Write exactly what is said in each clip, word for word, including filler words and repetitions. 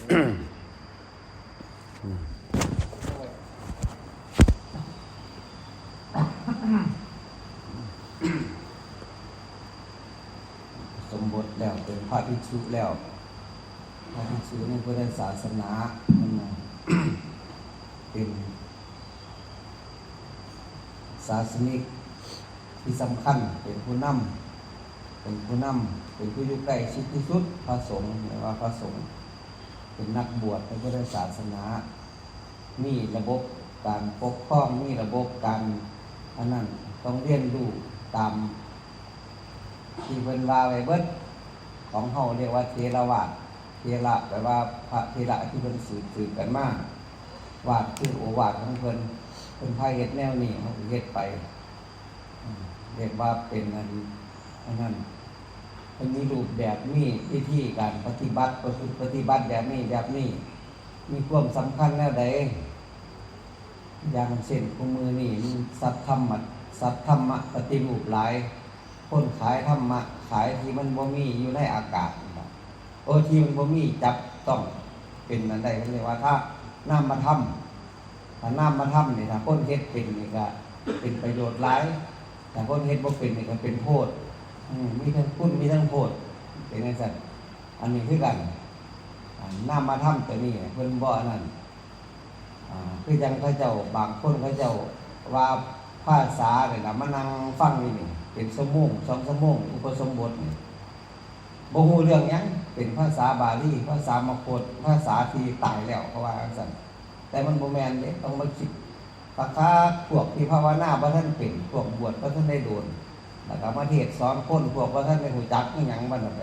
สมบทแล้วเป็นพระภิกษุแล้ว พระภิกษุในพุทธศาสนามันน่ะ เป็นศาสนิกที่สำคัญ เป็นผู้นำ เป็นผู้นำ เป็นผู้อยู่ใกล้ชิดที่สุด พระสงฆ์ เรียกว่าพระสงฆ์ เป็นนักบวชในพุทธศาสนา มีระบบการปกครอง มีระบบการอันนั้น ต้องเรียนรู้ตามที่เพิ่นว่าไว้เบิด ของเฮาเรียกว่าเถรวาท เถระแปลว่าพระเถระที่เพิ่นสืบสืบกันมา วาทคือโอวาทของเพิ่น เพิ่นพาเฮ็ดแนวนี้ เฮาก็เฮ็ดไป อืม เรียกว่าเป็นอัน อันนั้น เพิ่นมีรูปแบบ มีวิธีการปฏิบัติ ประพฤติปฏิบัติแบบนี้ แบบนี้ มีความสำคัญแนวใด อย่างเช่น คุมื้อนี้มันสัทธรรมะ สัทธรรมะปฏิรูปหลาย คนขายธรรมะ ขายที่มันบ่มีอยู่ในอากาศนี่ล่ะ โอ้ ที่มันบ่มีจับต้องเป็นอันใด เพิ่นเรียกว่าถ้านามธรรม ถ้านามธรรมนี่ ถ้าคนเฮ็ดเป็นนี่ก็เป็นประโยชน์หลาย ถ้าคนเฮ็ดบ่เป็นนี่ก็เป็นโทษ อืม มีทั้งคุณ มีทั้งโทษ เป็นจั่งซั้น อันนี้คือกัน อ่า นามธรรมตัวนี้เพิ่นบ่อันนั้น อ่า คือจั่งเขาเจ้า บางคนเขาเจ้าว่าภาษานี่ล่ะ มานั่งฟังอยู่นี่ เป็นชั่วโมง สองชั่วโมง อุปสมบทนี่ บ่ฮู้เรื่องหยัง เป็นภาษาบาลี ภาษามคธ ภาษาที่ตายแล้ว เขาว่าจั่งซั้น แต่มันบ่แม่นเด้ ต้องมาคิดคักๆ พวกที่ภาวนาบ่ทันเป็น พวกบวชบ่ทันได้โดน แล้วก็มาเทศน์สอนคน พวกบ่ทันได้ฮู้จักอิหยัง บัดนั้นไป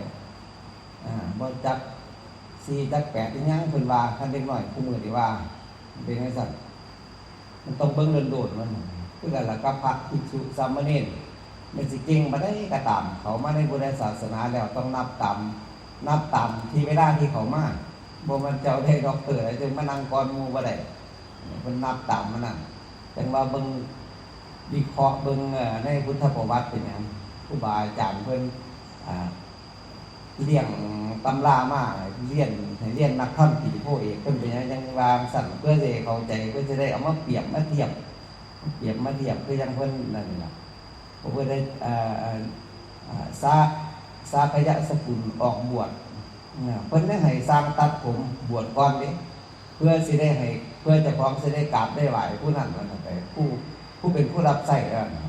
อ่า บ่จักสี่จักแปดอิหยัง เพิ่นว่า คันเด็กน้อยคุมื้อนี้ว่า มันเป็นจั่งซั้น มันต้องเบิ่งโดนๆ มัน คือกันล่ะกับพระภิกษุสามเณร แม่นสิเก่งปานใดก็ตาม เข้ามาในพุทธศาสนาแล้วต้องนับตาม นับตามที่เวลาที่เข้ามา บ่แม่นเจ้าได้ด็อกเตอร์แล้วจึงมานั่งก่อนหมู่บ่ได้ เพิ่นนับตามมันนั่น จั่งว่าเบิ่ง วิเคราะห์เบิ่ง เอ่อ ในพุทธประวัติเป็นหยัง ครูบาอาจารย์เพิ่น อ่า เลี้ยงตำรามา เรียน ให้เรียนนักธรรมตรีโทเอก เพิ่นเป็นหยังจั่งว่าจั่งซั้น เพื่อสิให้เข้าใจ เพื่อสิได้เอามาเปรียบมาเทียบ เปรียบมาเทียบคือจั่งเพิ่นนั่นนี่ล่ะ เพิ่นได้ เอ่อ เอ่อ เอ่อ สา สากยะสกุลออกบวช เอ่อ เพิ่นยังให้ช่างตัดผมบวชก่อนเด้ เพื่อสิได้ให้ เพื่อเจ้าของสิได้กราบได้ไหว้ผู้นั้นว่าซั่นไป ผู้ ผู้เป็นผู้รับใช้นั่นน่ะ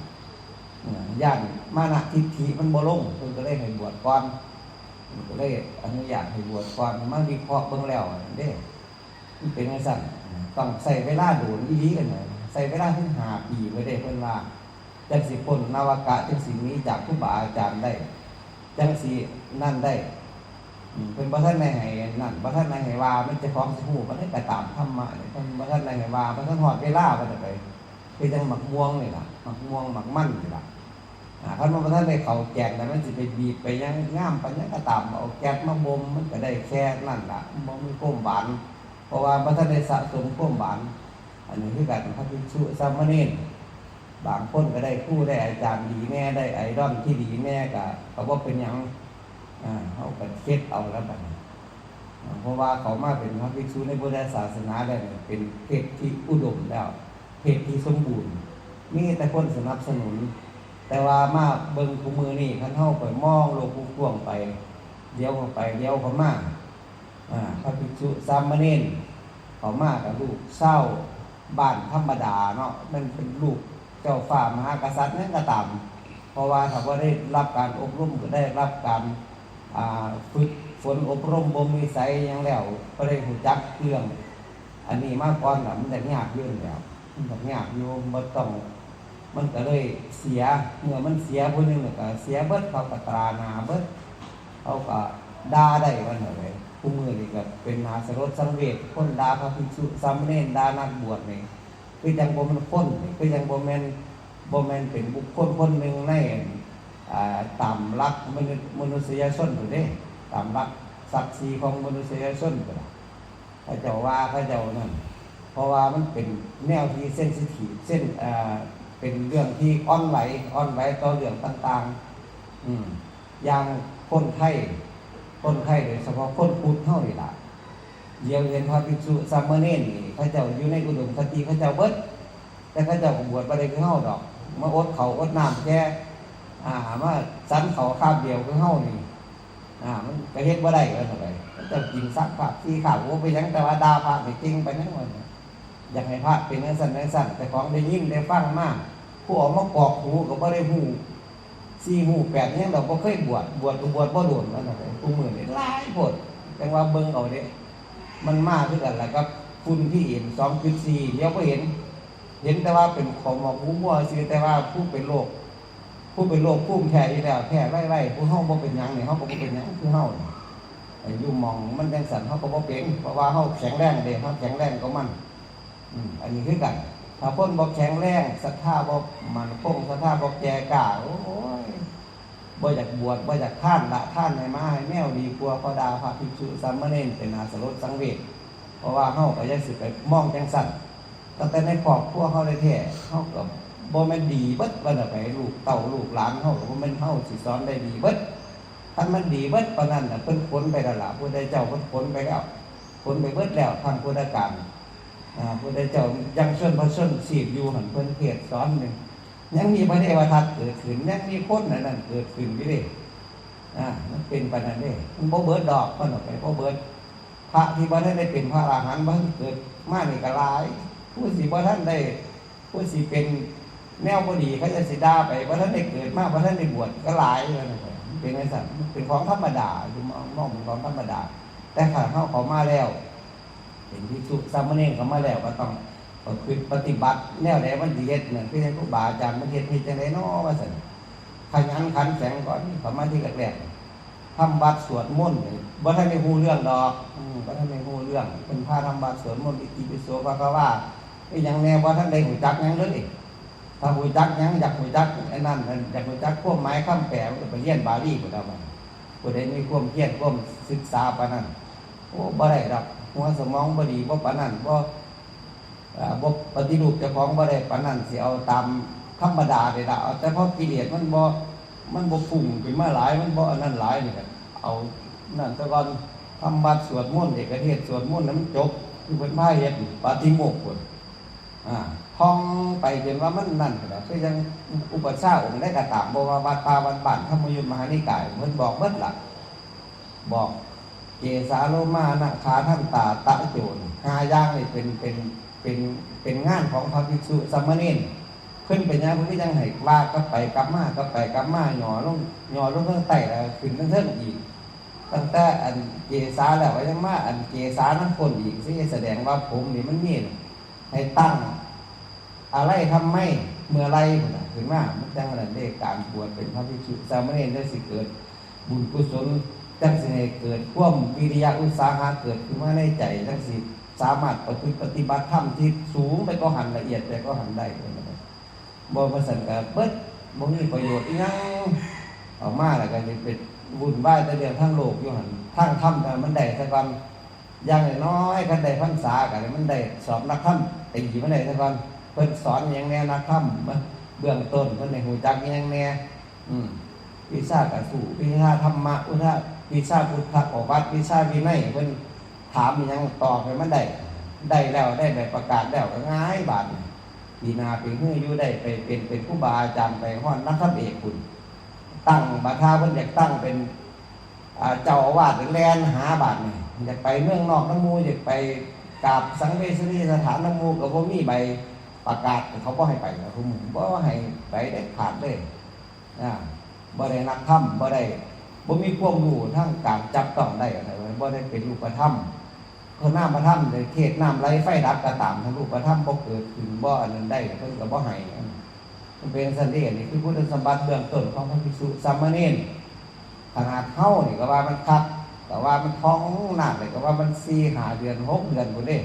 เอ่อ ย้านมานะทิฏฐิมันบ่ลง เพิ่นก็เลยให้บวชก่อน เพิ่นก็เลยอนุญาตให้บวชก่อน มาวิเคราะห์เบิ่งแล้วเด้ มันเป็นจั่งซั้น ต้องใช้เวลาโดนอีหลีกันนะ ใช้เวลาถึงห้าปีไว้เด้ เพิ่นว่า จั่งสิพ้นนวกะ จั่งสิหนีจากครูบาอาจารย์ได้ จั่งสินั่นได้ อืม เพิ่นบ่ทันได้ให้นั่น บ่ทันได้ให้ว่า มันเจ้าของสิฮู้ บ่ได้ไปตามธรรมะนี่ เพิ่นบ่ทันได้ให้ว่า บ่ทันฮอดเวลา ว่าซั่นไป คือจั่งหมากม่วงนี่ล่ะ หมากม่วง หมากมันนี่ล่ะ อ่า คันมันบ่ทันได้เข้าแก่น แล้วมันสิไปบีบไปหยังงามปานหยังก็ตาม เอาแก๊สมาบ่ม มันก็ได้แค่นั้นล่ะ มันบ่มีความหวาน เพราะว่าบ่ทันได้สะสมความหวาน อันนี้คือกัน พระภิกษุสามเณร บางคนก็ได้ครูได้อาจารย์ดีแน่ ได้ไอดอลที่ดีแน่ ก็ ก็บ่เป็นหยัง อ่า เฮาก็เฮ็ดเอาแล้วบัดนี้ อ่า เพราะว่าเข้ามาเป็นพระภิกษุในพุทธศาสนาแล้วนี่ เป็นเพศที่อุดมแล้ว เพศที่สมบูรณ์ มีแต่คนสนับสนุน แต่ว่ามาเบิ่งคุมื้อนี้ คันเฮาไปมองโลกกว้างๆไป เดี๋ยวเข้าไป เดี๋ยวเข้ามา อ่า พระภิกษุสามเณร เข้ามาก็ลูกชาวบ้านธรรมดาเนาะ แม่นเป็นลูกเจ้าฟ้ามหากษัตริย์หยังก็ตาม เพราะว่าถ้าบ่ได้รับการอบรม ก็ได้รับการ อ่า ฝึกฝนอบรมบ่มนิสัยหยังแล้ว บ่ได้รู้จักเรื่องอันนี้มาก่อนน่ะ มันจะยากอยู่นั่นแหล้ว มันจะยากอยู่ บ่ต้อง มันก็เลยเสีย เมื่อมันเสียผู้หนึ่งแล้วก็เสียเบิด เขาก็ตราหน้าเบิด เขาก็ด่าได้ว่าซั่นเด้ คุมื้อนี้ก็เป็นหน้าสลดสังเวช คนด่าพระภิกษุสามเณร ด่านักบวชนี่ คือจั่งบ่แม่นคนนี่ คือจั่งบ่แม่น บ่แม่นเป็นบุคคลคนหนึ่งใน อ่า ตามหลักมนุษย์ มนุษยชนพุ้นเด้ ตามหลักศักดิ์ศรีของมนุษยชนพุ้นล่ะ เขาเจ้าว่า เขาเจ้านั่น เพราะว่ามันเป็นแนวที่เซนซิทีฟ เซน เอ่อ เป็นเรื่องที่อ่อนไหว อ่อนไหวต่อเรื่องต่างๆ อืม อย่างคนไทย คนไทยโดยเฉพาะคนพุทธเฮานี่ล่ะ เหลียวเห็นพระภิกษุสามเณรนี่ เขาเจ้าอยู่ในอุดมคติเขาเจ้าเบิด แต่เขาเจ้าก็บวชบ่ได้คือเฮาดอก มาอดข้าวอดน้ำแค่ อ่า มาฉันข้าวคาบเดียวคือเฮานี่ อ่า มันก็เฮ็ดบ่ได้ว่าซั่นไป เขาเจ้ากินสามคาบสี่คาบ โอ้ เป็นหยัง แต่ว่าด่าพระนี่เก่งปานนั้นว่าซั่น อยากให้พระเป็นจั่งซั้นจั่งซั้น แต่ของได้ยินได้ฟังมา ผู้เอามากรอกหูก็บ่ได้ฮู้ สี่ฮู้แปดแฮงดอก บ่เคยบวช บวชก็บวชบ่โดนว่าซั่นไป ผู้มื้อนี่หลายโพด จั่งว่าเบิ่งเอาเด้ มันมาคือกันล่ะกับฝุ่น PM สองจุดสี่ เดี๋ยวบ่เห็น เห็นแต่ว่าเป็นของหมอกหูมัวซื่อ แต่ว่าผู้เป็นโรค ผู้เป็นโรคภูมิแพ้อยู่แล้ว แพ้ไวๆ ผู้เฮาบ่เป็นหยังนี่ เฮาก็บ่เป็นหยัง คือเฮานี่ ไอ้อยู่หม่องมันจั่งซั้น เฮาก็บ่เป็น เพราะว่าเฮาแข็งแรงเด้ เฮาแข็งแรงกว่ามัน อืม อันนี้คือกัน ถ้าคนบ่แข็งแรง ศรัทธาบ่มั่นคง ศรัทธาบ่แก่กล้า โอ้ย บ่อยากบวช บ่อยากทาน ละทานให้หมาให้แมวดีกว่า เพราะด่าพระภิกษุสามเณรเป็นน่าสลดสังเวช เพราะว่าเฮาก็อย่าสิไปมองจั่งซั้น ตั้งแต่ในครอบครัวเฮาแท้ๆ เฮาก็บ่แม่นดีเบิดว่าซั่นไป ลูกเต้าลูกหลานเฮาก็บ่แม่นเฮาสิสอนได้ดีเบิด คันมันดีเบิดปานนั้นน่ะ เพิ่นขนไปแล้วล่ะ พุทธเจ้าเพิ่นขนไปแล้ว ขนไปเบิดแล้ว ทั้งพุทธกาล อ่า พุทธเจ้ายังชวนพระชนชีพอยู่หั่น เพิ่นเทศน์สอนนี่ ยังมีพระเทวทัตเกิดขึ้น ยังมีคนอันนั้นเกิดขึ้นอยู่เด้ อ่า มันเป็นปานนั้นเด้ มันบ่เบิดดอก เพิ่นเอาไปบ่เบิด พระที่บ่ทันได้เป็นพระอรหันต์ บ่ทันเกิดมานี่ก็หลาย ผู้สิบ่ทันได้ ผู้สิเป็นแนวบ่ดี เขาเจ้าสิด่าไป บ่ทันได้เกิดมา บ่ทันได้บวชก็หลาย ว่าซั่น มันเป็นจั่งซั้น มันเป็นของธรรมดา อยู่มอง มองเป็นของธรรมดา แต่ถ้าเฮาเข้ามาแล้ว เป็นภิกษุสามเณรเข้ามาแล้ว ก็ต้องประพฤติปฏิบัติ แนวใดมันสิเฮ็ดนั่น คือจั่งครูบาอาจารย์มันเฮ็ด เฮ็ดจั่งใดน้อ ว่าซั่น ขยันขันแข็งก่อน เข้ามาทีแรกๆ ทำวัตรสวดมนต์นี่ บ่ทันได้ฮู้เรื่องดอก อืม บ่ทันได้ฮู้เรื่อง เพิ่นพาทำวัตรสวดมนต์ อิติปิโส ภะคะวา อีหยังแน่ บ่ทันได้ฮู้จักหยังเลย ถ้าฮู้จักหยัง อยากฮู้จักอันนั้น อยากฮู้จักความหมายคำแปล มันก็ไปเรียนบาลีพุ้นแหล้วบัดนี้ ผู้ใดมีความเพียร ความศึกษาปานนั้น โอ้ บ่ได้ดอก หัวสมองบ่ดี บ่ปานนั้น บ่ อ่า บ่ปฏิรูปเจ้าของบ่ได้ปานนั้น สิเอาตามธรรมดานี่ล่ะ เอาแต่พอกิเลสมันบ่ มันบ่ฟุ้งขึ้นมาหลาย มันบ่อันนั้นหลายนี่ก็เอานั่นซะก่อน ทำวัตรสวดมนต์ เอกเทศน์สวดมนต์ให้มันจบ คือเพิ่นพาเฮ็ดปาฏิโมกข์พุ้น อ่า ท่องไปจนว่ามันนั่นพุ้นล่ะ คือจั่งอุปัชฌาย์องค์ใดก็ตาม บ่ว่าวัดป่าวัดบ้าน ธรรมยุตมหานิกาย เพิ่นบอกเบิดล่ะ บอก เกสาโลมานะขาทันตาตะโจ นี่ ห้าอย่างนี่เป็น เป็น เป็น เป็นงานของพระภิกษุสามเณร เพิ่นเป็นหยัง เพิ่นก็ยังให้ว่ากลับไปกลับมากลับไปกลับมา หย่อลง หย่อลงทางใต้แล้วขึ้นทางเทิงอีก ตั้งแต่อันเกสาแล้วก็ยังมาอันเกสาน้ำก้นอีก สิแสดงว่าผมนี่มันมี ให้ตั้ง อะไรทำไม เมื่อไรพุ้นน่ะ ขึ้นมา มันจั่งอันนั้นเด้ การบวชเป็นพระภิกษุสามเณรจั่งสิเกิดบุญกุศล จั่งสิให้เกิดความวิริยะอุตสาหะเกิดขึ้นมาในใจ จั่งสิสามารถประพฤติปฏิบัติธรรมที่สูงไปกว่าหั้น ละเอียดไปกว่าหั้นได้ บ่ว่าซั่นก็เบิด บ่มีประโยชน์อิหยัง เอามาแล้วก็สิไปวุ่นวายแต่เรื่องทางโลกอยู่หั่น ทางธรรมน่ะมันได้ซะก่อน อย่างน้อยๆ คันได้พรรษาก็ให้มันได้สอบนักธรรม ตีมันได้ซะก่อน เพิ่นสอนหยังแหน่นักธรรม เบื้องต้นเพิ่นให้รู้จักหยังแหน่ อืม วิชากสูตร วิชาธรรมะ อุทะ วิชาพุทธประวัติ วิชาวินัย เพิ่นถามหยังตอบให้มันได้ ได้แล้ว ได้ใบประกาศแล้วก็ง่ายบาดนี้ ปีหน้าปีหื้ออยู่ได้ไปเป็น เป็นครูบาอาจารย์ไปฮอดนักธรรมเอกพุ้น ตั้ง บาดถ้าเพิ่นอยากตั้งเป็น อ่า เจ้าอาวาสแล่นหาบาดนี้ อยากไปเมืองนอกนำหมู่ อยากไปกราบสังเวชนียสถานนำหมู่ ก็บ่มีใบประกาศ เขาบ่ให้ไปนะ ผู้หมู่บ่ให้ไปเด็ดขาดเลย อ่า บ่ได้นักธรรม บ่ได้ บ่มีความรู้ทางการจับต้องได้อะไร บ่ได้เป็นรูปธรรม เพราะนามธรรมในเทศน้ำไหลไฟดับก็ตาม ถ้ารูปธรรมบ่เกิดขึ้น บ่อันนั้นได้ เพิ่นก็บ่ให้ มันเป็นจั่งซั้นเด้ อันนี้คือคุณสมบัติเบื้องต้นของพระภิกษุสามเณร ขนาดเฮานี่ก็ว่ามันคัก ก็ว่ามันท้องนาคนี่ก็ว่ามันสี่ห้าเดือน หกเดือนพุ้นเด้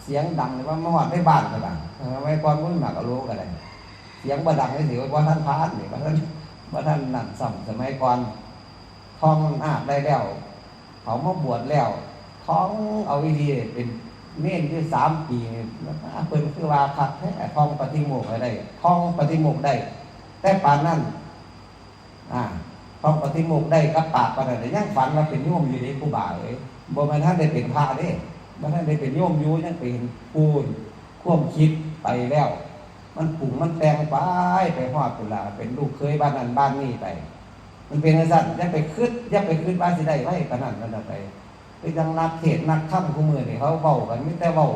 เสียงดังนี่ว่ามาฮอดในบ้านก็ดัง สมัยก่อนมันหมากกะโหลกก็ได้ เสียงบ่ดังจั่งซี้ บ่ทันผ่านนี่ บ่ทัน บ่ทันนั่นซ้ำ สมัยก่อน ท้องนาคได้แล้ว เขามาบวชแล้ว ท้องเอาอีหลี เป็นเณรอยู่สามปีนี่ เพิ่นคือว่าคักแท้ ท้องปาฏิโมกข์ให้ได้ ท้องปาฏิโมกข์ได้ แต่ปานนั้น อ่า ท้องปาฏิโมกข์ได้กับปากปานนั้น ยังฝันว่าเป็นโยมอยู่เด้ ครูบาเอ้ย บ่แม่นทันได้เป็นพระเด้ บ่ทันได้เป็นโยมอยู่ ยังเป็นผู้ความคิดไปแล้ว มันปรุงมันแต่งไป ไปฮอดพุ้นล่ะ เป็นลูกเขยบ้านนั้นบ้านนี้ไป มันเป็นจั่งซั้น อย่าไปคิด อย่าไปคิดว่าสิได้ไวปานนั้น นั่นน่ะไป คือจั่งนักเทศน์นักธรรมคุมื้อนี่เขาเว้ากัน มีแต่เว้า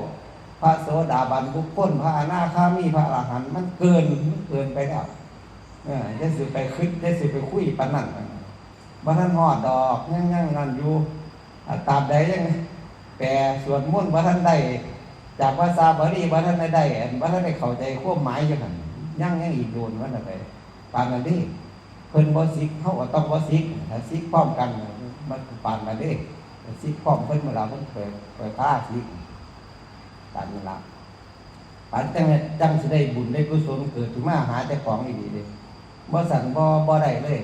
พระโสดาบันบุคคล พระอนาคามี พระอรหันต์ มันเกิน มันเกินไปแล้ว เออ อย่าสิไปคิด อย่าสิไปคุยปานนั้น บ่ทันฮอดดอก ยัง ยังนั่นอยู่ อ่า ตราบใดยังแปลสวดมนต์บ่ทันได้ จากภาษาบาลีบ่ทันได้ อันบ่ทันได้เข้าใจความหมายอยู่หั่น ยัง ยังอีกโดนว่าซั่นไป ปานนั้นเด้ เพิ่นบ่สิก เฮาก็ต้องบ่สิก ถ้าสิกพร้อมกัน มันปานนั้นเด้ สิกพร้อมเพิ่น เวลาเพิ่นเปิด เปิดพาสิก ปานนั้นล่ะ ปานจั่ง จั่งสิได้บุญได้กุศลเกิดขึ้นมาหาเจ้าของอีหลีเด้ บ่ซั้นบ่ บ่ได้เลย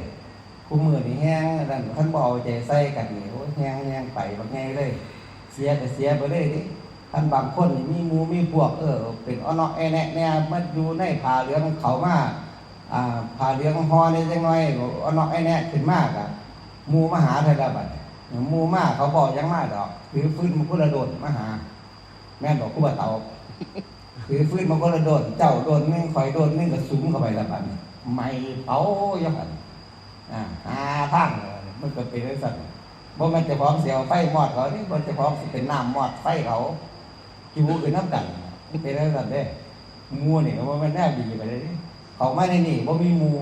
คุมื้อนี้แฮ่งอันนั้น คันบ่เอาใจใส่กันนี่ โอ้ย แฮ่ง แฮ่งไปบักใหญ่เลย เสียก็เสียไปเลยเด้ คันบางคนนี่มีหมู่มีพวก เออ เป็นอ้อเนาะแอแนะแน่ มาอยู่ในผ้าเหลืองเข้ามา อ่า ผ้าเหลืองห่อแน่จักหน่อย อ้อเนาะแอแนะขึ้นมาก็ หมู่มาหาเท่าละบัดนี้ หมู่มาเขาบ่หยังมาดอก ถือฟืนมาคนละโดนมาหา แม่นบ่ ครูบาเต๋า ถือฟืนมาคนละโดน เจ้าโดนหนึ่ง ข้อยโดนหนึ่ง ก็สุมเข้าไปละบัดนี้ ไหม้เผาอยู่หั่น อ่า หาทาง มันก็เป็นจั่งซั้น บ่แม่นเจ้าของสิเอาไฟมอดเขาเด้ บ่เจ้าของสิเป็นน้ำมอดไฟเขา จูขึ้นนำกัน เป็นจั่งซั้นเด้ หมู่นี่ก็บ่แม่นแนวดีไปเลยเด้ เข้ามาในนี่บ่มีหมู่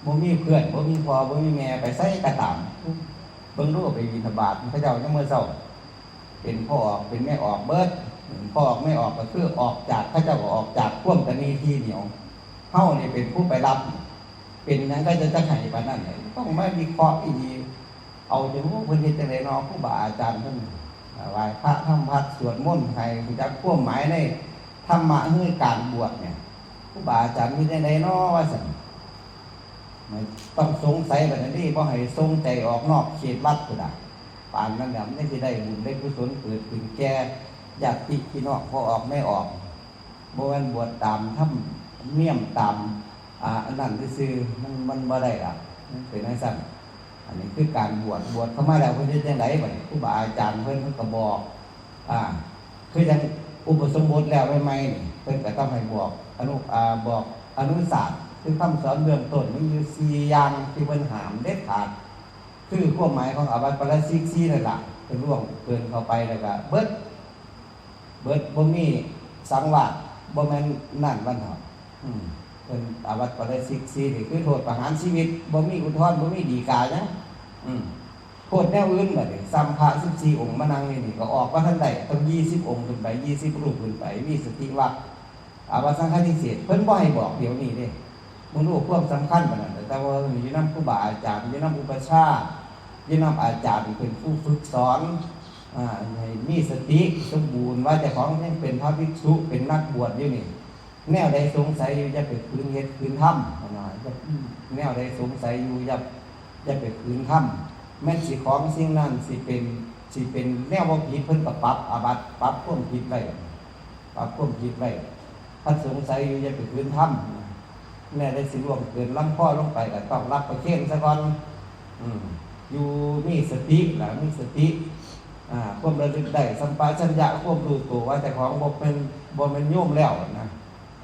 บ่มีเพื่อน บ่มีพ่อ บ่มีแม่ ไปไสก็ตาม เบิ่งดู ไปบิณฑบาต เขาเจ้ายังมื้อเช้า เป็นพ่อออก เป็นแม่ออกเบิด พ่อออกแม่ออกก็คือออกจาก เขาเจ้าก็ออกจากความตนีทีเหนียว เฮานี่เป็นผู้ไปรับ เป็นหยังก็จะ จะให้ปานนั้น ต้องมาวิเคราะห์อีหลี เอาจั่ง โอ้ เพิ่นเฮ็ดจั่งใดเนาะ ครูบาอาจารย์เพิ่น อ่า ไหว้พระทำวัตรสวดมนต์ให้รู้จักความหมายในธรรมะ คือการบวชเนี่ย ครูบาอาจารย์เฮ็ดจั่งใดเนาะ ว่าซั่น มันต้องสงสัยแบบนั้นนี่ บ่ให้ส่งใจออกนอกเขตวัดพุ้นน่ะ ปานนั้นน่ะ มันสิได้บุญได้กุศลเกิดขึ้นแก่ญาติพี่น้อง พ่อออกแม่ออก บ่แม่นบวชตามธรรมเนียมตาม อ่า อันนั้นซื่อๆ มัน มันบ่ได้ล่ะ มันเป็นจั่งซั้น อันนี้คือการบวช บวชเข้ามาแล้วเพิ่นเฮ็ดจั่งใดบัดนี้ ครูบาอาจารย์เพิ่น เพิ่นก็บอก อ่า คือจั่งอุปสมบทแล้วใหม่ๆนี่ เพิ่นก็ต้องให้บอกอนุ อ่า บอกอนุสาสน์ คือคำสอนเบื้องต้น มีอยู่สี่อย่างที่เพิ่นห้ามเด็ดขาด คือความหมายของอาบัติปาราชิกสี่นั่นล่ะ เพิ่นล่วงเกินเข้าไปแล้วก็เบิด เบิด บ่มีสังวาส บ่แม่นนั่นมันเถาะ อืม เพิ่นอาบัติปาราชิกสี่นี่คือโทษประหารชีวิต บ่มีอุทธรณ์ บ่มีฎีกาหยัง อืม โทษแนวอื่นบัดนี้ ซ้ำพระสิบสี่องค์มานั่งนี่ นี่ก็ออกบ่ทันได้ ต้องยี่สิบองค์ขึ้นไป ยี่สิบรูปขึ้นไป มีสติวัตร อาบัติสังฆาทิเศษ เพิ่นบ่ให้บอกเดี๋ยวนี้เด้ มึงรู้ความสำคัญปานนั้น แต่ว่าอยู่นำครูบาอาจารย์ อยู่นำอุปัชฌาย์ อยู่นำอาจารย์ที่เป็นผู้ฝึกสอน อ่า ให้มีสติสมบูรณ์ ว่าเจ้าของยังเป็นพระภิกษุ เป็นนักบวชอยู่นี่ แนวใดสงสัยอยู่ อย่าไปขืนเฮ็ดขืนทำ นะ แนวใดสงสัยอยู่ อย่า อย่าไปขืนทำ แม้นสิของสิ่งนั้นสิเป็น สิเป็นแนวบ่ผิด เพิ่นก็ปรับอาบัติ ปรับความผิดไว้ ปรับความผิดไว้ คันสงสัยอยู่อย่าไปขืนทำ แม้ได้สิล่วงเกินลำคอลงไปก็ต้องรับประเคนซะก่อน อืม อยู่มีสติล่ะ มีสติ อ่า ความระลึกได้ สัมปชัญญะ ความรู้ตัวว่าเจ้าของบ่เป็น บ่แม่นโยมแล้วนะ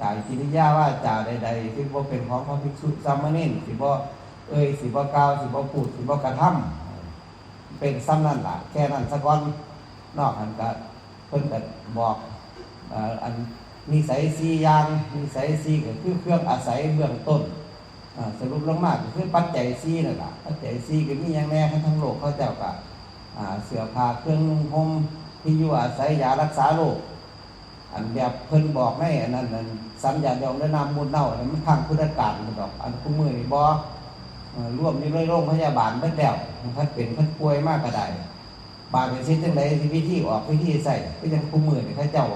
กายกิริยาวาจาใดๆ ที่บ่เป็นของพระภิกษุสามเณร สิบ่เอ่ย สิบ่กล่าว สิบ่พูด สิบ่กระทำ เป็นส่ำนั้นล่ะ แค่นั้นซะก่อน นอกนั้นก็ เพิ่นก็บอก เอ่อ อันนิสัยสี่อย่าง นิสัยสี่ก็คือเครื่องอาศัยเบื้องต้น อ่า สรุปลงมาก็คือปัจจัยสี่นั่นล่ะ ปัจจัยสี่ก็มีหยังแน่ คันทางโลกเขาเจ้าก็ อ่า เสื้อผ้าเครื่องนุ่งห่ม ที่อยู่อาศัย ยารักษาโรค อันแบบเพิ่นบอกในอันนั้น อันสัญญาดองและน้ำมูลเน่า อันนั้นมันครั้งพุทธกาลพุ้นดอก อันคุมื้อนี่บ่ เอ่อ รวมอยู่ในโรงพยาบาลเบิดแล้ว คันเป็นคันป่วยมาก็ได้ บาดนี้สิจั่งใด สิวิธีออกวิธีใช้ คือจั่งคุมื้อนี่เขาเจ้า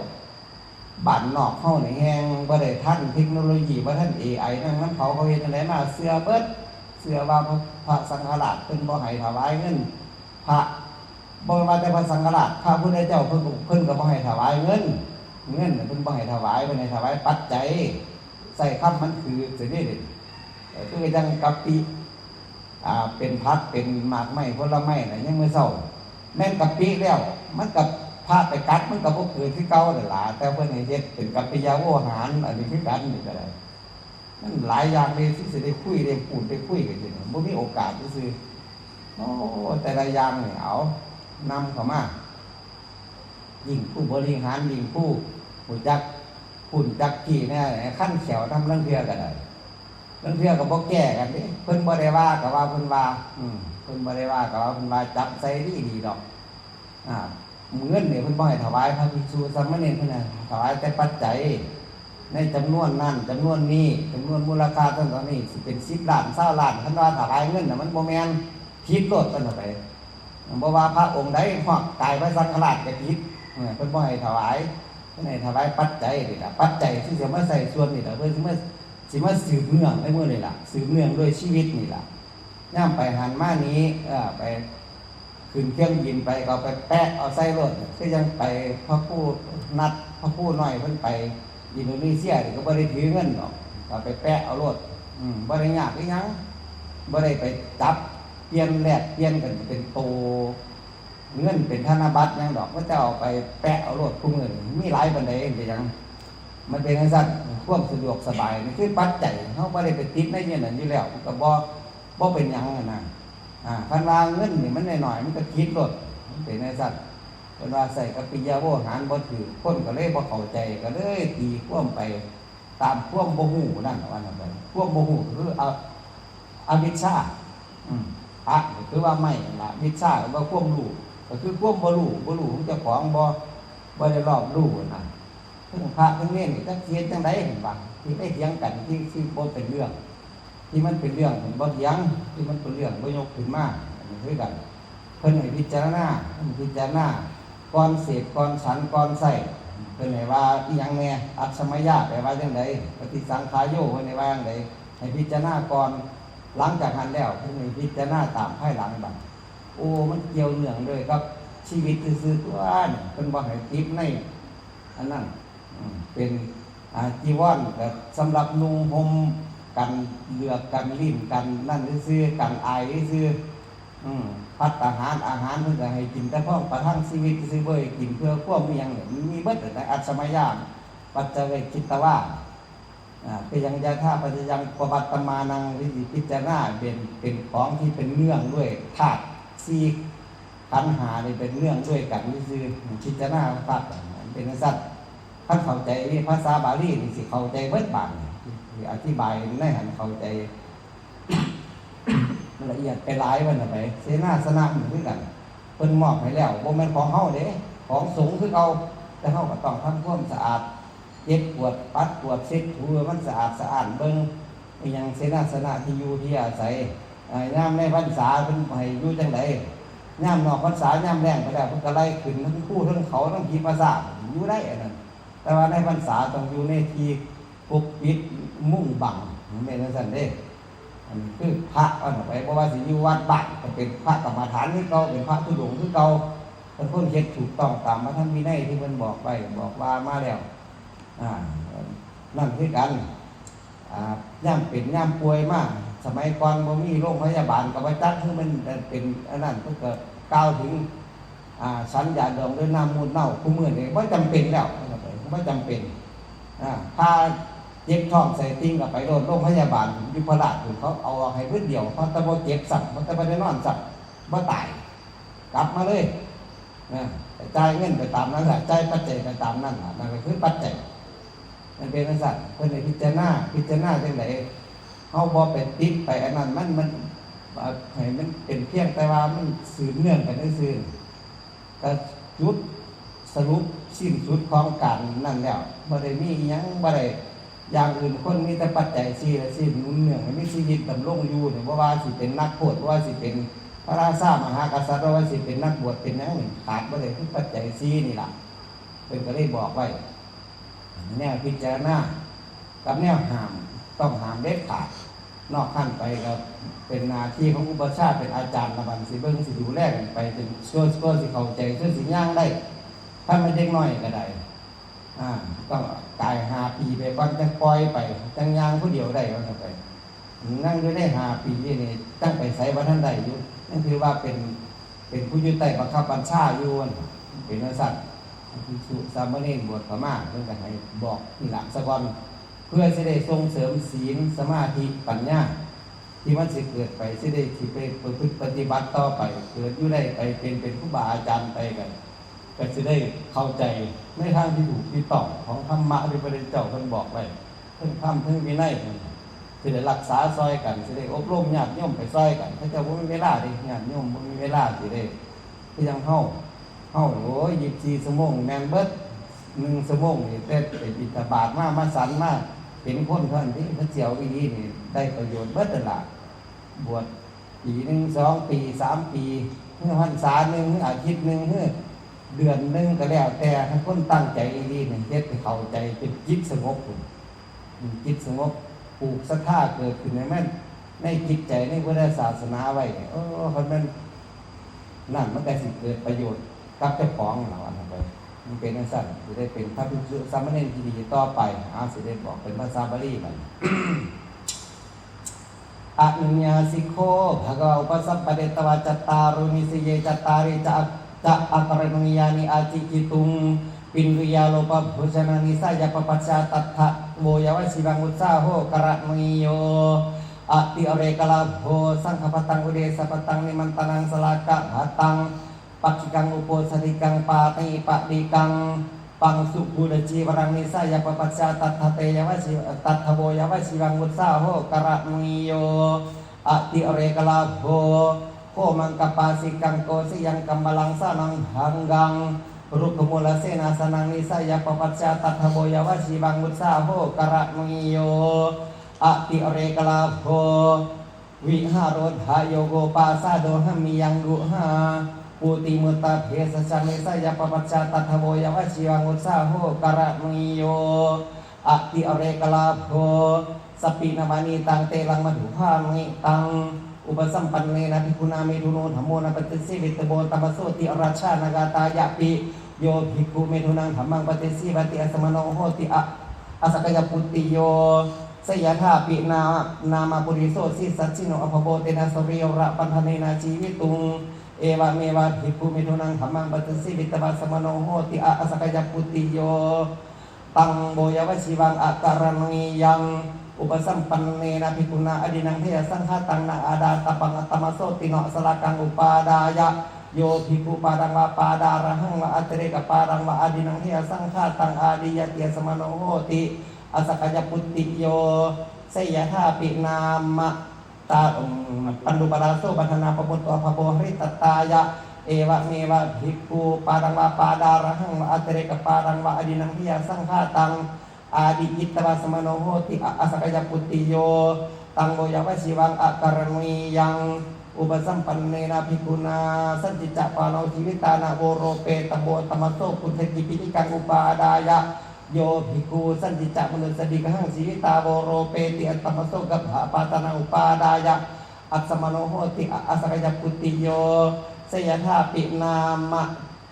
บ้านนอกเฮานี่แฮ่งบ่ได้ทันเทคโนโลยี บ่ทัน เอไอ นั่นมันเขา เขาเฮ็ดจั่งใดมา เชื่อเบิด เชื่อว่าพระ พระสังฆราชเพิ่นบ่ให้ถวายเงินพระ บ่ว่าแต่พระสังฆราช พระพุทธเจ้าเพิ่นก็ เพิ่นก็บ่ให้ถวายเงิน เงินน่ะเพิ่นบ่ให้ถวาย เพิ่นให้ถวายปัจจัย ใช้คำมันถืก สิเด้ เออ คือจั่งกะปิ อ่า เป็นผัก เป็นหมากไม้ผลไม้น่ะ ยามมื้อเช้า แม่นกะปิแล้ว มันกะ พระไปกัดมันกะบ่เกิดคือเก่านั่นล่ะ แต่เพิ่นให้เฮ็ดเป็นกัปปิยโวหาร อันนี้คือกันนี่กะได้ มันหลายอย่างเลยที่สิได้คุย ได้พูด ได้คุยกันอยู่นี่ บ่มีโอกาสซื่อๆ โอ้ แต่ละอย่างนี่ เอา นำเข้ามา ยิ่งผู้บริหาร ยิ่งผู้รู้จักพู้นจักพี้แหน่ คันแข้วนำลางเทื่อกะได้ ลางเทื่อกะบ่แก้กันเด้ เพิ่นบ่ได้ว่ากะว่าเพิ่นว่า อืม เพิ่นบ่ได้ว่ากะว่าเพิ่นว่า จับใส่ดีๆ ดอก อ่า เงินนี่เพิ่นบ่ให้ถวายพระภิกษุสามเณร เพิ่นให้ถวายแต่ปัจจัย ในจำนวนนั้น จำนวนนี้ จำนวนมูลค่าเท่านั้นเท่านี้ สิเป็นสิบล้าน ซาวล้าน คันว่าถวายเงินน่ะ มันบ่แม่น ผิดโลด เพิ่นว่าไป บ่ว่าพระองค์ใด ฮอดกายพระสังฆราชกะผิด เออ เพิ่นบ่ให้ถวาย เพิ่นให้ถวายปัจจัยนี่ล่ะ ปัจจัยที่สิมาใช้ส่วนนี่ล่ะ เพิ่นสิมา สิมาสืบเนื่องในมื้อนี่ล่ะ สืบเนื่องด้วยชีวิตนี่ล่ะ ยามไปหั้นมานี้ เออ ไป ขึ้นเครื่องบินไปกะเอาไปแปะเอาใส่โลด คือจั่งไปพระครู นัดพระครูน้อยเพิ่นไปอินโดนีเซียนี่กะบ่ได้ถือเงินดอก กะไปแปะเอาโลด อืม บ่ได้ยากอิหยัง บ่ได้ไปจับเปลี่ยนแลกเปลี่ยนกันเป็นโตเงินเป็นธนบัตรหยังดอก เขาเจ้าเอาไปแปะเอาโลด คุมื้อนี้มีหลายปานใด เป็นหยัง มันเป็นจั่งซั้น ความสะดวกสบายนี่คือปัจจัย เฮาบ่ได้ไปติดในเรื่องนั้นอยู่แล้ว มันกะบ่ บ่เป็นหยังหั้นนะ อ่า คันว่าเงินนี่มันน้อยๆ มันกะคิดโลด มันเป็นจั่งซั้น เพิ่นว่าใช้กัปปิยโวหารบ่ถืก คนกะเลยบ่เข้าใจ กะเลยตีความไปตามความบ่ฮู้นั่น ว่าซั่นไป ความบ่ฮู้กะคืออ- อวิชชา อืม อะ กะคือว่าไม้นั่นล่ะ วิชชากะว่าความรู้ กะคือความบ่ฮู้ บ่ฮู้ของเจ้าของ บ่ บ่ได้รอบรู้นั่น เทิงพระเทิงเณรนี่จักสิเฮ็ดจั่งใด เพิ่นว่า สิไปเถียงกัน ที่ ที่บ่เป็นเรื่อง ที่มันเป็นเรื่องเพิ่นบ่เถียง ที่มันเป็นเรื่องบ่ยกขึ้นมา อันนี้คือกัน เพิ่นให้พิจารณา เพิ่นพิจารณา ก่อนเสพ ก่อนฉัน ก่อนใช้ เพิ่นให้ว่าอิหยังแหน่ อัสมายา แปลว่าจั่งใด ปฏิสังขายโย เพิ่นให้ว่าจั่งใด ให้พิจารณาก่อน หลังจากหั้นแล้ว เพิ่นให้พิจารณาตามภายหลังบัด โอ้ มันเกี่ยวเนื่องด้วยกับชีวิตซื่อๆ ตั่วนี่ เพิ่นบ่ให้ติดในอันนั้น อืม เป็น อ่า จีวรกะสำหรับนุ่งห่ม กันเหงือก กันลิ้น กันนั่นซื่อๆ กันอายซื่อๆ อืม ภัตตาหาร อาหารเพิ่นกะให้กินแต่พองประทังชีวิตซื่อๆ บ่ให้กินเพื่อความอิหยังนี่ มันมีเบิดนั่นแหละ อัสมายา ปัจจเวกขิตวา อ่า เปยัง ยะถาปัจจยัง ปวัตตมานัง วิธีพิจารณา เป็น เป็นของที่เป็นเนื่องด้วยธาตุสี่ ขันธ์ห้านี่เป็นเนื่องด้วยกันซื่อๆ พิจารณาคักๆ มันเป็นจั่งซั้น คันเข้าใจภาษาบาลีนี่สิเข้าใจเบิดบาดนี่ สิอธิบายในหั้นเข้าใจ มันละเอียดไปหลาย ว่าซั่นไป เสนาสนะมันคือกัน เพิ่นมอบให้แล้ว บ่แม่นของเฮาเด้ ของสงฆ์คือเก่า แต่เฮากะต้องทำความสะอาด เก็บกวาด ปัดกวาด เช็ดถูให้มันสะอาดสะอ้าน เบิ่งอิหยัง เสนาสนะ ที่อยู่ที่อาศัย อ่า ยามในพรรษาเพิ่นให้อยู่จั่งใด ยามนอกพรรษา ยามแล้งไปแล้ว เพิ่นกะไล่ขึ้นเทิงภูเทิงเขา นำผีป่าช้า อยู่ได้อันนั้น แต่ว่าในพรรษาต้องอยู่ในที่ปกปิดมุงบัง แม่นจั่งซั้นเด้ อันนี้คือพระ อันนั้นไป บ่ว่าสิอยู่วัดบ้านกะเป็นพระกรรมฐานคือเก่า เป็นพระธุดงค์คือเก่า เป็นคนเฮ็ดถูกต้องตามพระธรรมวินัยที่เพิ่นบอกไว้ บอกว่ามาแล้ว อ่า นั่นคือกัน อ่า ยามเป็นยามป่วยมา สมัยก่อนบ่มีโรงพยาบาล กะบ่จักคือมันเป็นอันนั้น เพิ่นกะกล่าวถึง อ่า ฉันยาดองด้วยน้ำมูตรเน่า คุมื้อนี้บ่จำเป็นแล้ว บ่จำเป็น อ่า พาเจ็บท้องไส้ติ่งกะไปโลด โรงพยาบาลยุพราชพุ้น เขาเอาออกให้มื้อเดียว เขาแต่บ่เจ็บซ้ำ เขาแต่บ่ได้นอนซ้ำ บ่ตาย กลับมาเลย นะ จ่ายเงินไปตามนั้นล่ะ จ่ายปัจจัยไปตามนั้นล่ะ นั่นกะคือปัจจัย มันเป็นจั่งซั้น เพิ่นให้พิจารณา พิจารณาจั่งใด เฮาบ่ไปติดไปอันนั้น มัน มัน อ่า ให้มันเป็นเพียงแต่ว่ามันสืบเนื่องกันซื่อๆ กะจุดสรุปสิ้นสุดของการนั้นแล้ว บ่ได้มีอิหยัง บ่ได้อย่างอื่น คนมีแต่ปัจจัยสี่ละ สี่หนุนเนื่องให้มีชีวิตดำรงอยู่นี่ บ่ว่าสิเป็นนักโทษ บ่ว่าสิเป็นพระราชามหากษัตริย์ บ่ว่าสิเป็นนักบวชเป็นหยังนี่ ขาดบ่ได้คือปัจจัยสี่นี่ล่ะ เพิ่นกะเลยบอกไว้ แนวพิจารณา กับแนวห้าม ต้องห้ามเด็ดขาด นอกหั้นไปกะเป็นหน้าที่ของอุปัชฌาย์ เป็นอาจารย์ละบัด สิเบิ่งสิดูแลกันไป เป็นชั่ว ชั่วสิเข้าใจ ชั่วสิย่างได้ คันแม่นเด็กน้อยกะได้ อ่า ต้องกายห้าปีไปก่อน จั่งปล่อยไป จั่งย่างผู้เดียวได้ ว่าซั่นไป นั่งอยู่ในห้าปีนี่ จั่งไปไสบ่ทันได้อยู่ นั่นคือว่าเป็น เป็นผู้อยู่ใต้บังคับบัญชาอยู่นั่น เป็นจั่งซั้น ภิกษุสามเณรบวชเข้ามา เพิ่นก็ให้บอกนี่ล่ะซะก่อน เพื่อสิได้ส่งเสริมศีล สมาธิ ปัญญา ที่มันสิเกิดไป สิได้สิไปประพฤติปฏิบัติต่อไป เกิดอยู่ได้ไปเป็น เป็นครูบาอาจารย์ไปก็ ก็สิได้เข้าใจในทางที่ถูกที่ต้องของธรรมะที่พระพุทธเจ้าเพิ่นบอกไว้ เพิ่นธรรมเพิ่นวินัยเพิ่น สิได้รักษาซ่อยกัน สิได้อบรมญาติโยมไปซ่อยกัน เขาเจ้าบ่มีเวลาเด้ ญาติโยมบ่มีเวลาสิได้ คือจั่งเฮา เฮา โอ้ย ยี่สิบสี่ชั่วโมง แม่นเบิด หนึ่งชั่วโมงนี่ แต่ไปบิณฑบาตมา มาฉันมา เป็นคนเท่านั้นติ เขาเจ้าอีหลีนี่ ได้ประโยชน์เบิดนั่นล่ะ บวชปีหนึ่ง สองปี สามปี หรือพรรษาหนึ่ง หรืออาทิตย์หนึ่ง หรือเดือนหนึ่งก็แล้วแต่ ถ้าคนตั้งใจอีหลีนี่ เฮ็ดให้เข้าใจ เป็นจิตสงบพุ้น อืม จิตสงบ ปลูกศรัทธาเกิดขึ้นในมัน ในจิตใจ ในพุทธศาสนาไว้เนี่ย โอ้ คันแม่นนั่น มันก็สิเกิดประโยชน์กับเจ้าของนั่นล่ะ ว่าซั่นเถาะ มันเป็นจั่งซั้น สิได้เป็นพระภิกษุสามเณรที่ดีต่อไป เอา สิได้บอกเป็นภาษาบาลีบัดนี้ Anuññāsiko bhagavā upasampaditvā cattāro nisiyye cattāri ca ca akaraṇīyāni acikkhituṃ. Pindiyāropabhojananissāya papacchā tattha vo yavajjīvaṃ vussāho karaṇīyo. Atirekalābho saṅghapataṃ udesapataṃ nimantanaṃ salākapataṃ pakkhigaṃ uposathigaṃ pāṇipatikaṃ paṃsugullacīvaraṃ nissāya papacchā tattha te yavajjī tattha vo yavajjīvaṃ vussāho karaṇīyo. Atirekalābho homaṃ kapāsikaṃ kosiyaṃ kammalaṃ sanaṃ bhaṅgaṃ rukkhamūlasenāsanaṃ nissāya papacchā tattha vo yavajjīvaṃ vussāho karaṇīyo. Atirekalābho vihārodhāyogopasādo hamiyaṃ guhā pūtimuttā bhesajjaṃ nissāya papacchā tattha vo yavajjīvaṃ vussāho karaṇīyo. Atirekalābho sappīnamanītaṃ telaṃ madhuphāṇitaṃ upasampannena bhikkhunā meduno dhammo na paṭisīvittabbo tamasotthi rājānagāthāyapi. Yo bhikkhu medunaṃ dhammaṃ paṭisīvati asamaṇo hoti a asakayaputtiyo. Seyyathāpi nā nāma puriso sisacchino abhabbo tena sarīrabandhanena jīvituṃ. Evameva bhikkhu medunaṃ dhammaṃ paṭisīvittabba asamaṇo hoti a asakayaputtiyo. Taṃ vo yavajjīvaṃ akaraṇīyaṃ upasampannena bhikkhunā adinnaṃ heyasaṅkhātaṃ na ādātabbaṃ tamasotthi na salākaṃ upādāya. Yo bhikkhu pādaṃ vā pādārahaṃ vā atirekapādaṃ vā adinnaṃ heyasaṅkhātaṃ ādiyati asamaṇo hoti asakayaputtiyo. Seyyathāpi nāma tā um, paṇḍupalāso bandhanapamutto abhabbo haritattāya. Evameva bhikkhu pādaṃ vā pādārahaṃ vā atirekapādaṃ vā adinnaṃ heyasaṅkhātaṃ ādiyitvā asamaṇo hoti a asakayaputtiyo. Taṃ vo yavajjīvaṃ akaraṇīyaṃ upasampannena bhikkhunā sañcicca pāṇo jīvitā na voropettabbo tamaso kuddhakipiṭikaṃ upādāya. Yo bhikkhu sañcicca manussadīgahaṃ jīvitā voropeti tamaso gabbhapātanaṃ upādāya asamaṇo hoti a asakayaputtiyo. Seyyathāpi nāma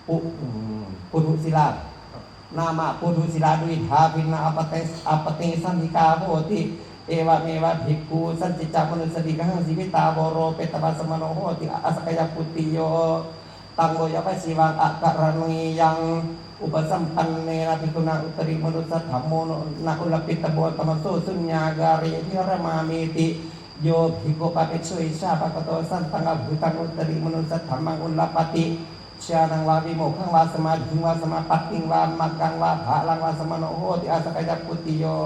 pu- mm, puthusīlā nāma puthusīlā duvidhā bhinnā apate apatisaṅkhitikā hoti. Evameva bhikkhu sañcicca manussadīgahaṃ jīvitā voropettabba asamaṇo hoti a asakayaputtiyo. Taṃ vo yavajjīvaṃ akaraṇīyaṃ upasampannena bhikkhunā uttarimanussadhammo na ullapittabbo tamaso suññāgāre viharamānīti. Yo bhikkhu pāpecco icchāpakato santaṃ abhūtaṃ uttarimanussadhammaṃ ullapati jhānaṃ vā vimokkhaṃ vā samādhiṃ vā samāpattiṃ vā maggaṃ vā phalaṃ vā asamaṇo hoti asakayaputtiyo.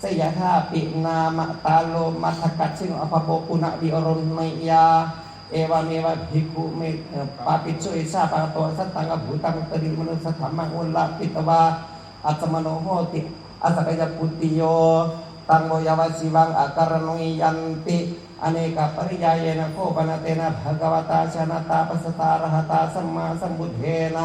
Seyyathāpi nāma tāḷo maddhakaccino abhabbo punaviruḷhiyā. Evameva bhikkhu me pāpecco icchāpakato santaṃ abhūtaṃ uttarimanussadhammaṃ ullapitvā asamaṇo hoti asakayaputtiyo. Taṃ vo yavajjīvaṃ akaraṇīyanti anekapariyāyena kho pana tena bhagavatā jānatā passatā arahatā sammāsambuddhena